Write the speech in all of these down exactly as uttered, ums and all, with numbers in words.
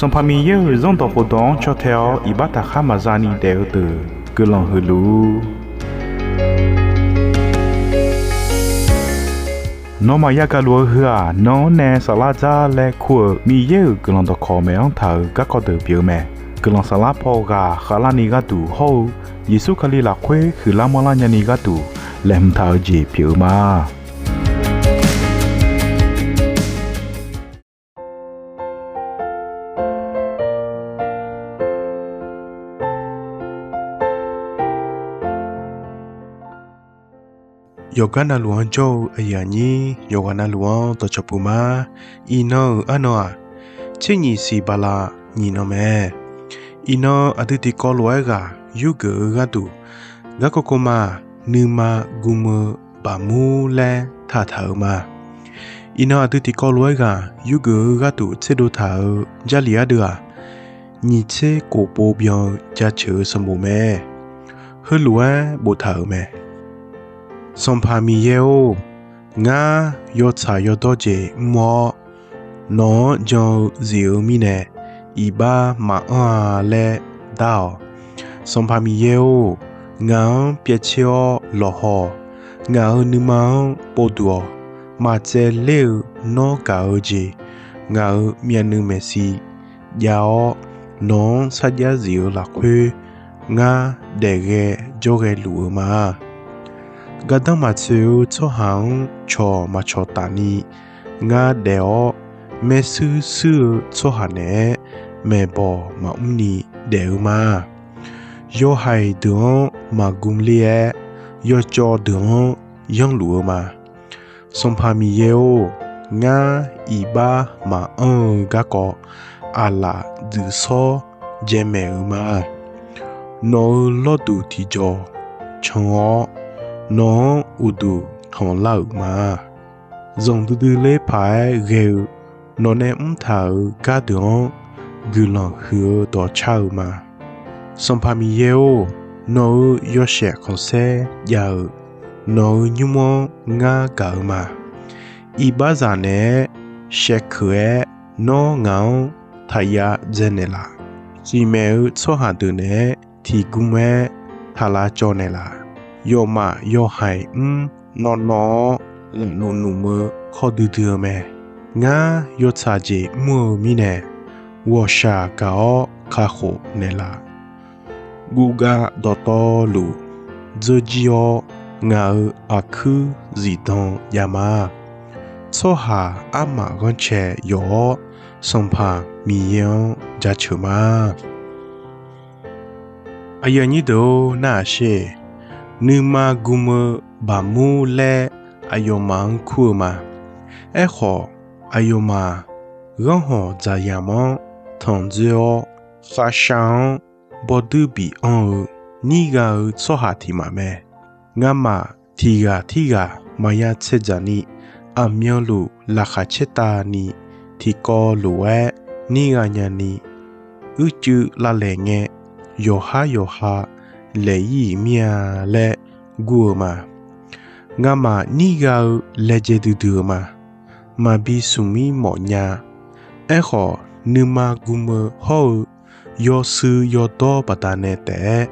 Sanqpaq Miqyaer-euq Zanrdawq khofdawq-anr caw tae-awr iqbax taqkhar maqza ni daef-eu deuq guiqlanq huiq luf-ur. Nawmaf yagaq luf-eu heu-aq, nan-anr nae saflar dzar laer kur-euq Miqyaer-euq guiqlanq dawqkawq maeq-anr taq-euq garkawv deuq pyeuf-eu mae. Guiqlanq saflar paw ghaq khavlarni gharduq hawr-eu Yeqsur Kali lafkhoer huiqlar manrlar nyani gharduq laeqhmq taq-eu jeq pyeuf-eu ma. Yawqgar navluf-anr jawr-eu aqyuif aqnyir yawqghaq navluf-anr dawqcawq puq ma. Iqnan-euq arnan-aq, tser nyiq siq bala nyiq nan mae. Iqnan aqdui tiqkawv lof-aer ghaq yurgeuf-eu gharduq, garkawv kawv ma-aq, nuima gm-eu baqmur laer taqtaq-euq ma. Iqnan aqdui tiqkawv lof-aer ghaq yurgeuf-eu gharduq tserdov taq-euq Jarlif ardeuv-aq, nyiq tser kof pov byan-eu jaceuq-eu sanqbof mae. Heulof-aer boftaq-euq mae. Sanqpaq Miqyaer-or, ngar yawtsaq yawdawr jeq mr-awr, nawq-anr jan-eu zif-eu mirnae, iqbax maqanr-a laer dar-awq. Sanqpaq Miqyaer-or, ngaq-anr pyaev tser-awr lawqhaw-awq. Ngaq-euq nuima-anr povduq-awq. Maqtsaev ler-eu nawr gaq-eu jeq, ngaq-euq myavnuiv maeqshi jav-awr, nawq-anr sarjax zif-eu lafkhoer, ngar daef ghae jawr ghae luf-eu ma. Gardanr maqtsoeq-eu tsawrhaq-anr cawq maqcawq taf ni ngar daef-awr, maershuir shuir-eu tsawrhaq naeq-aer maeqbawq maqmr ni daef-eu ma. Yawhaiq deuq-anr maqgm ler-aer, yawcawv deuq-anr yanrluf-eu ma. Sanqpaq Miqyaer-or, ngar iqbax maqanr-eu garkawv aqlaf dzuif shawr jaev maeq-euq ma. Nawq-euq lawrduq tiqjawq can-awr, nawq-anr uqduq tanqlar-euq ma. Zanqdui dui ler paq-aer ghae-eu nawq nae mrtaq-euq gardeuq-anr guiqlanq huiq-eu dawqcar-eu ma. Sanqpaq Miqyaer-or, nawq-euq yawshaef khanqsaer jav-euq nawq-euq nymr-anr ngar gaq-eu ma. Iqbaxzaq naeq-aer shaevkeuq-aer nawr ngaq-anr taqya dzaenaeq laf. Siqmaeq-eu tsawrhaq deuq naeq-aer tiqgm-aer taq lavcawv naeq laf. Yawmaf yawhaiq mr nawvnawv-awr lafluf lmq-eu khawr duidui-eu mae. Ngar yawtsaq jeq mr-eu mirnae, ghawqshaq gaq-awr kakhof naeqlaf. Guvgav dawqtawvluf dzeur jir-awr, ngaq-euq aqkuir zifdan jav ma. Tsawrhaq armaf ghanrcae yawf-awr, Sanqpaq Miqyaer-anr jaceuq ma. Aqyuif aqnyir deuq-or, narhaq sher. Nuima gm-eu baqmur laer aqyawfmaf-anr kur-eu ma. Aerkhawf, aqyawfmaf ghanrhawq dzaqyamq-anr tanqdzoer-awr, khavshav-anr bawduir bif anr-eu nir gha-eu tsawrhaq tiq maf mae. Ngamaf tiq ghaq tirghaq maqya tsaedzaq ni, aqmyanluf laqkhaq caertav ni, tiqkawv lof-aer nir gha nya ni, uicuiv lavlaeq ngae, yawqhar yawqha laeq-ir-iq mir-a laer gur-eu ma. Ngamaf nir gha-eu laejae duidui-eu ma. Maqbi smq mir mawf nya. Aerkhawf, nuima gm-eu hawr-eu yawshuif yawdawr baqdanae taef-aer,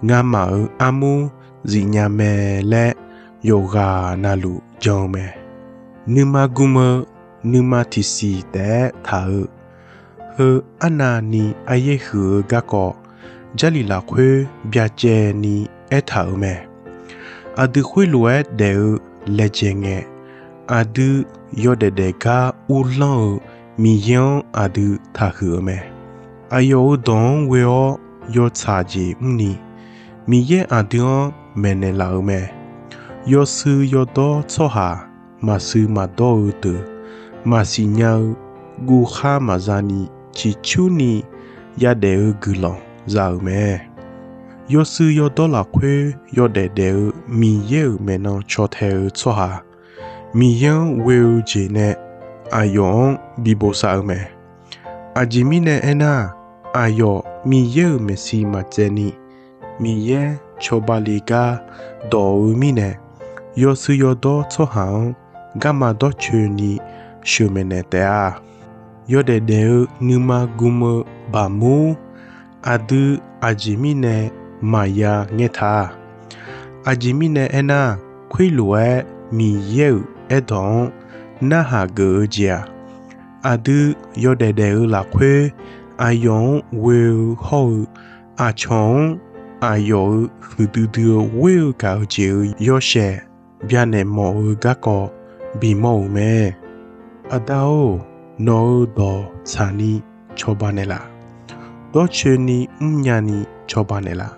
ngamaf-euq armur zifnya mae laer yawqghaq navluf jan-eu mae. Nuima gm-eu nuima tiqsiq taef-aer taq-eu heu arnavni aryaer huiq-eu garkawv, Jarlif lafkhoer byacaevni aertaq-euq mae. Aqdui khoerlof-aer daef-eu laejae ngae, aqdui yawdaef daef gar uvlanr-eu Miqyaer-anr aqdui taqhuiq-eu mae. Aqyawf-euq dawq-anr ghoe-awr yawtsaq jeq mrni, Miqyaer aqdui-anr maeqnaeq laf-eu mae. Yawshuif yawdawr tsawrhaq maqshuif maqdawr-eu deuq maqsiq nya-eu guvkhar maqza ni, ciqcurni yadaef-eu guiqlanq za-euq mae. Yawshuif yawdawr lafkhoer yawdaef daef-eu Miqyaer-euq maeqnan caw tae-eu tsawrhaq, Miqyaer-anr ghoe-eu jeq nae aqyawf-anr bi bosav-eu mae. Aqjeq mirnae aernar, aqyawf Miqyaer-euq maeqshi maqtsaev ni, Miqyaer cawba le gar dawq-eu mirnae, yawshuif yawdawr tsawrhaq-anr garma dawrcoeni sheuqmaeq naeq taef-a. yawdaef daef-eu nuima gm-eu baqmur, aqdui aqjeq mirnae maqya ngaer ta-a. Aqjeq mirnae aernar, khoerlof-aer Miqyaer-euq aerdawq-anr narhaq geuf-eu jeq-aq, aqdui yawdaef daef-eu lafkhoer aqyawf-anr ghoe-eu hawr-eu, aqcawq-anr aqyawf-euq huiqdui dui-eu ghoer-eu gaq-eu jeq-euq yawshaef byanaeq mawf-eu garkawv bimawr-euq mae. Aqda-or, nawq-euq dawq tsaqni cawba naeqlaf. Dawrcoeni mrnya ni cawba naeqlaf.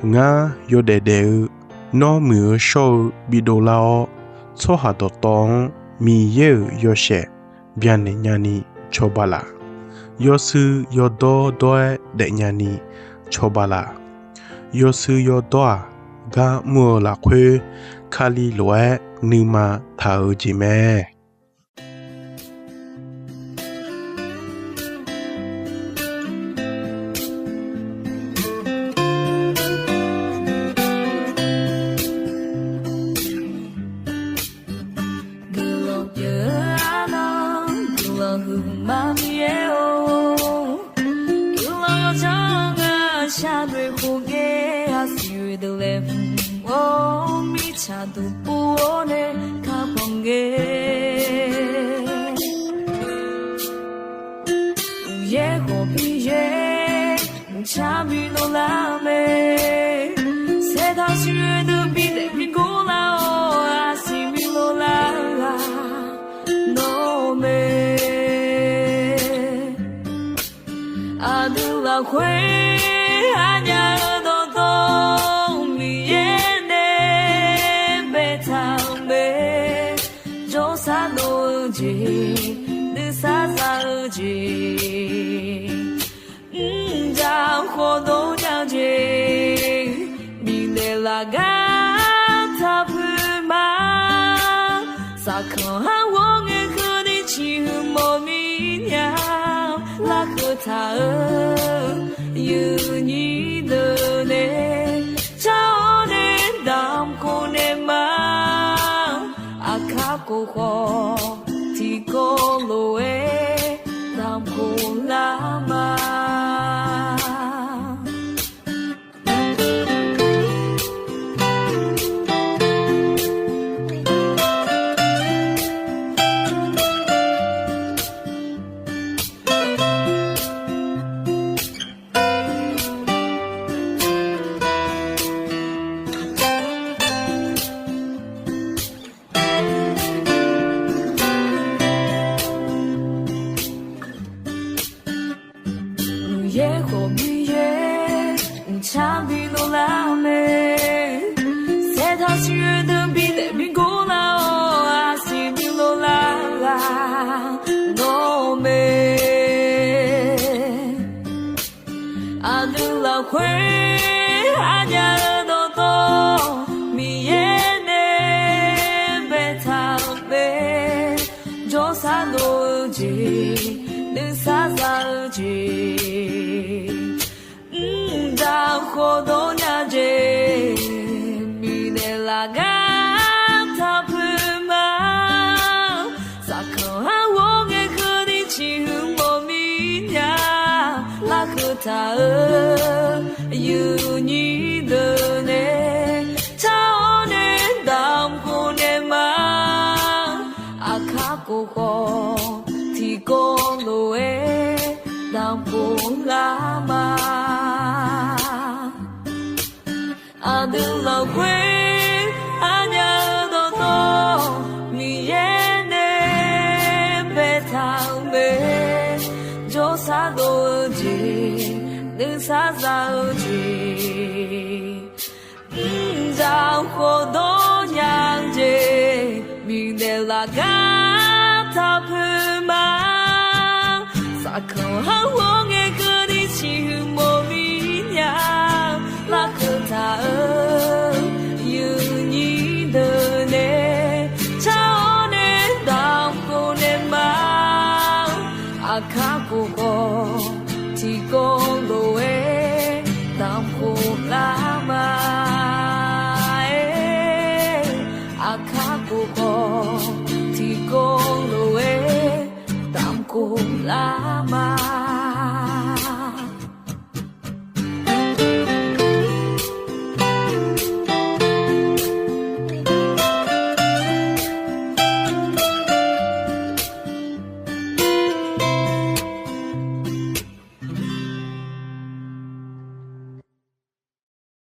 Ngar yawdaef daef-eu, nawr muiq-eu shawr-eu bidov lar-awr, tsawrhaq dawqtawv-anr Miqyaer-euq yawshaef byanaeq nyani cawba laf. Yawshuif yawdawr dawr-aer daefnya ni cawba laf. Yawshuif yawdawr-aq, gar mr-eu lafkhoer Kali lof-aer nuima taq-eu jeq mae. Guiqlanq pyeuf-eu arnan, guiqlanq huiqma Miqyaer-or, guiqlanq yawdzanr ghaq shar doe khof ngae, aqsiq oe deuq laeqhmq-or, mirtsaq duq pov-awr nae kakhanq ngae. Uqyaer khawf Miqyaer, mqcar bi dovlar mae. Saertaq siq oe deuq bidaef bi gor lar-awr, aqsiq bi dovlar ghaq nawr mae. Aqdui lafkhoer aqnyaf-eu dawqtawv Miqyaer nae baetaq-euq mae. Jawrsar dov-eu jeq, nuisar za-eu jeq, mrjaq khawf dov nya jeq, bifnaeq laf gar taq poeq ma. Saqkanq har ghawr ngae keuvni ciqhuiq mawf mir nya, larkeuv taq-eu yuifnyir deuq nae, car-awr nae damq khof naeq ma. Aqkar khof khawf tiqkawv lof-aer damq khof lar ma. Uqyaer khawf Miqyaer, mqcar bi dovlar mae. Saertaq siq oe deuq bidaef bi gor lar-awr, aqsiq bi dovlar ghaq nawr mae. Aqdui lafkhoer aqnyaf-eu dawqtawv Miqyaer nae baetaq-euq mae. Jawrsar dov-eu jeq, nuisar za-eu jeq, mqdaq khawf dov nya jeq, bifnaeq laf gar taq poeq ma. Saqkanq har ghawr ngae keuvni ciqhuiq mawf mir nya, larkeuv taq-eu yuifnyir deuq nae, car-awr nae damq khof naeq ma. Aqkar khof khawf tiqkawv lof-aer damq khof lar ma. Aqdui lafkhoer aqnyaf-eu dawqtawv Miqyaer nae baetaq-euq mae. Jawrsar dov-eu jeq, nuisar za-eu jeq, mqdzaq khawf dawr nya-eu jeq, bifnaeq laf gar taq poeq ma. Saqkanq har ghawr ngae keuvni ciqhuiq mawf mir nya, larkeuv taq-eu yuifnyir deuq nae, car-awr nae damq khof naeq ma. Aqkar